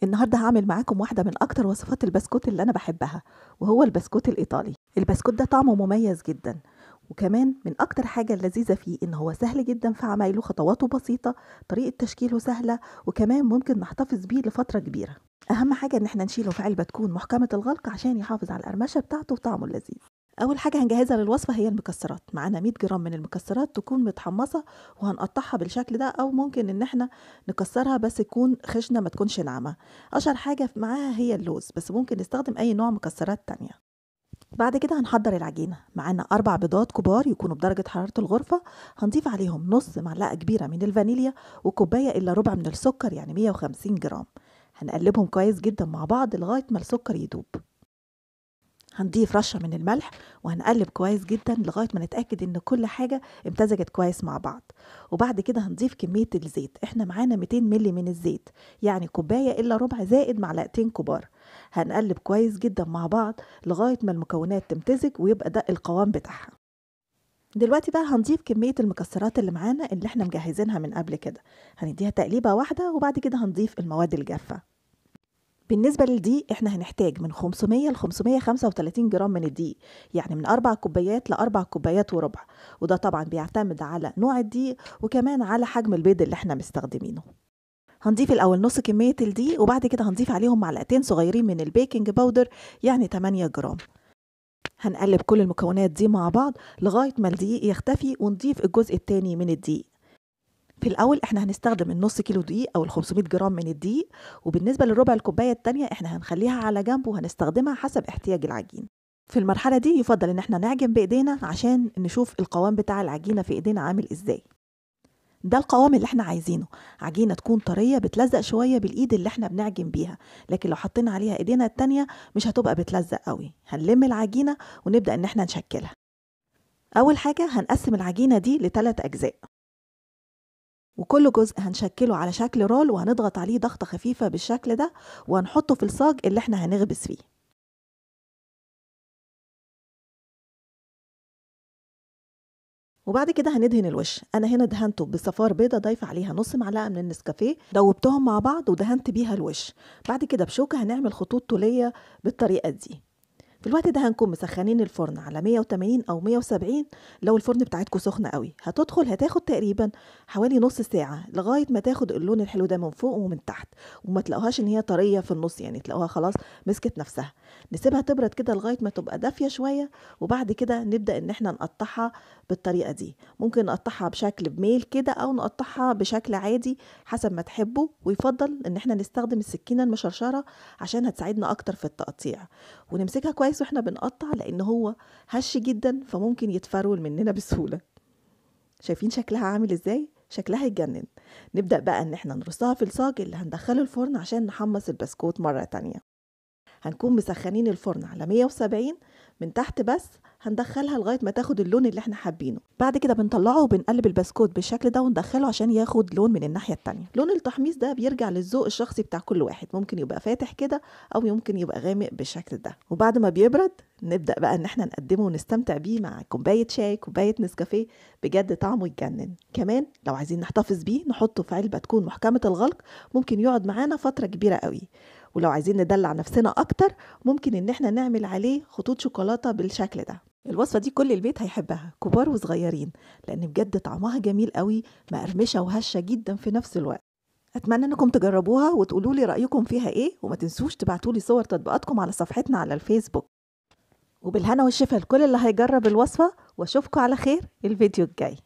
النهارده هعمل معاكم واحدة من اكتر وصفات البسكوت اللي انا بحبها، وهو البسكوت الايطالي. البسكوت ده طعمه مميز جدا، وكمان من اكتر حاجة اللذيذة فيه ان هو سهل جدا في عمايله، خطواته بسيطة، طريقه تشكيله سهلة، وكمان ممكن نحتفظ بيه لفترة كبيرة. اهم حاجة ان احنا نشيله في علبة تكون محكمة الغلق عشان يحافظ على القرمشه بتاعته وطعمه اللذيذ. اول حاجة هنجهزها للوصفه هي المكسرات. معانا 100 جرام من المكسرات تكون متحمصه، وهنقطعها بالشكل ده، او ممكن ان احنا نكسرها بس تكون خشنه ما تكونش ناعمة. اشهر حاجة معاها هي اللوز، بس ممكن نستخدم اي نوع مكسرات تانية. بعد كده هنحضر العجينة. معانا 4 بيضات كبار يكونوا بدرجة حرارة الغرفة، هنضيف عليهم نص معلقه كبيرة من الفانيليا وكوبايه الا ربع من السكر، يعني 150 جرام. هنقلبهم كويس جدا مع بعض لغاية ما السكر يدوب. هنضيف رشة من الملح وهنقلب كويس جدا لغاية ما نتأكد ان كل حاجة امتزجت كويس مع بعض. وبعد كده هنضيف كمية الزيت، احنا معانا 200 ملي من الزيت، يعني كوباية الا ربع زائد معلقتين كبار. هنقلب كويس جدا مع بعض لغاية ما المكونات تمتزج ويبقى ده القوام بتاعها. دلوقتي بقى هنضيف كمية المكسرات اللي معانا اللي احنا مجهزينها من قبل كده، هنديها تقليبة واحدة، وبعد كده هنضيف المواد الجافة. بالنسبة للدقيق احنا هنحتاج من 500 ل 535 جرام من الدقيق، يعني من 4 كوبايات ل 4 كوبايات وربع، وده طبعا بيعتمد على نوع الدقيق وكمان على حجم البيض اللي احنا مستخدمينه. هنضيف الأول نص كمية الدقيق، وبعد كده هنضيف عليهم معلقتين صغيرين من ال baking powder، يعني 8 جرام. هنقلب كل المكونات دي مع بعض لغاية ما الدقيق يختفي، ونضيف الجزء الثاني من الدقيق. في الأول احنا هنستخدم النص كيلو دقيق أو ال 500 جرام من الدقيق، وبالنسبة للربع الكوباية التانية احنا هنخليها على جنب وهنستخدمها حسب احتياج العجين. في المرحلة دي يفضل ان احنا نعجن بإيدينا عشان نشوف القوام بتاع العجينة في إيدينا عامل ازاي. ده القوام اللي احنا عايزينه، عجينة تكون طرية بتلزق شوية بالإيد اللي احنا بنعجن بيها، لكن لو حطينا عليها إيدينا التانية مش هتبقى بتلزق قوي. هنلم العجينة ونبدأ ان احنا نشكلها. أول حاجة هنقسم العجينة دي لثلاث أجزاء، وكل جزء هنشكله على شكل رول، وهنضغط عليه ضغطة خفيفة بالشكل ده، وهنحطه في الصاج اللي احنا هنغبس فيه. وبعد كده هندهن الوش. انا هنا دهنته بصفار بيضة ضايفة عليها نص معلقة من النسكافيه، دوبتهم مع بعض ودهنت بيها الوش. بعد كده بشوكة هنعمل خطوط طولية بالطريقة دي. في الوقت ده هنكون مسخنين الفرن على 180 او 170 لو الفرن بتاعتكم سخنة قوي. هتدخل هتاخد تقريبا حوالي نص ساعة لغاية ما تاخد اللون الحلو ده من فوق ومن تحت، وما تلاقوهاش ان هي طرية في النص، يعني تلاقوها خلاص مسكت نفسها. نسيبها تبرد كده لغاية ما تبقى دافيه شوية، وبعد كده نبدا ان احنا نقطعها بالطريقة دي. ممكن نقطعها بشكل بميل كده او نقطعها بشكل عادي حسب ما تحبوا، ويفضل ان احنا نستخدم السكينة المشرشره عشان هتساعدنا اكتر في التقطيع، ونمسكها كويس واحنا بنقطع لان هو هش جدا فممكن يتفرول مننا بسهولة. شايفين شكلها عامل ازاي؟ شكلها يجنن. نبدأ بقى ان احنا نرصها في الصاج اللي هندخله الفرن عشان نحمص البسكوت مرة تانية. هنكون مسخنين الفرن على 170 من تحت بس، هندخلها لغاية ما تاخد اللون اللي احنا حابينه. بعد كده بنطلعه وبنقلب البسكوت بالشكل ده وندخله عشان ياخد لون من الناحية التانية. لون التحميص ده بيرجع للذوق الشخصي بتاع كل واحد، ممكن يبقى فاتح كده او يمكن يبقى غامق بالشكل ده. وبعد ما بيبرد نبدأ بقى ان احنا نقدمه ونستمتع بيه مع كوباية شاي، كوباية نسكافيه، بجد طعمه يجنن. كمان لو عايزين نحتفظ بيه نحطه في علبة تكون محكمة الغلق، ممكن يقعد معانا فترة كبيرة قوي. ولو عايزين ندلع نفسنا اكتر ممكن ان احنا نعمل عليه خطوط شوكولاتة بالشكل ده. الوصفة دي كل البيت هيحبها، كبار وصغيرين، لان بجد طعمها جميل قوي، مقرمشة وهشة جدا في نفس الوقت. اتمنى انكم تجربوها وتقولوا لي رأيكم فيها ايه، وما تنسوش تبعتوا لي صور تطبيقاتكم على صفحتنا على الفيسبوك. وبالهنا والشفا لكل اللي هيجرب الوصفة، واشوفكم على خير الفيديو الجاي.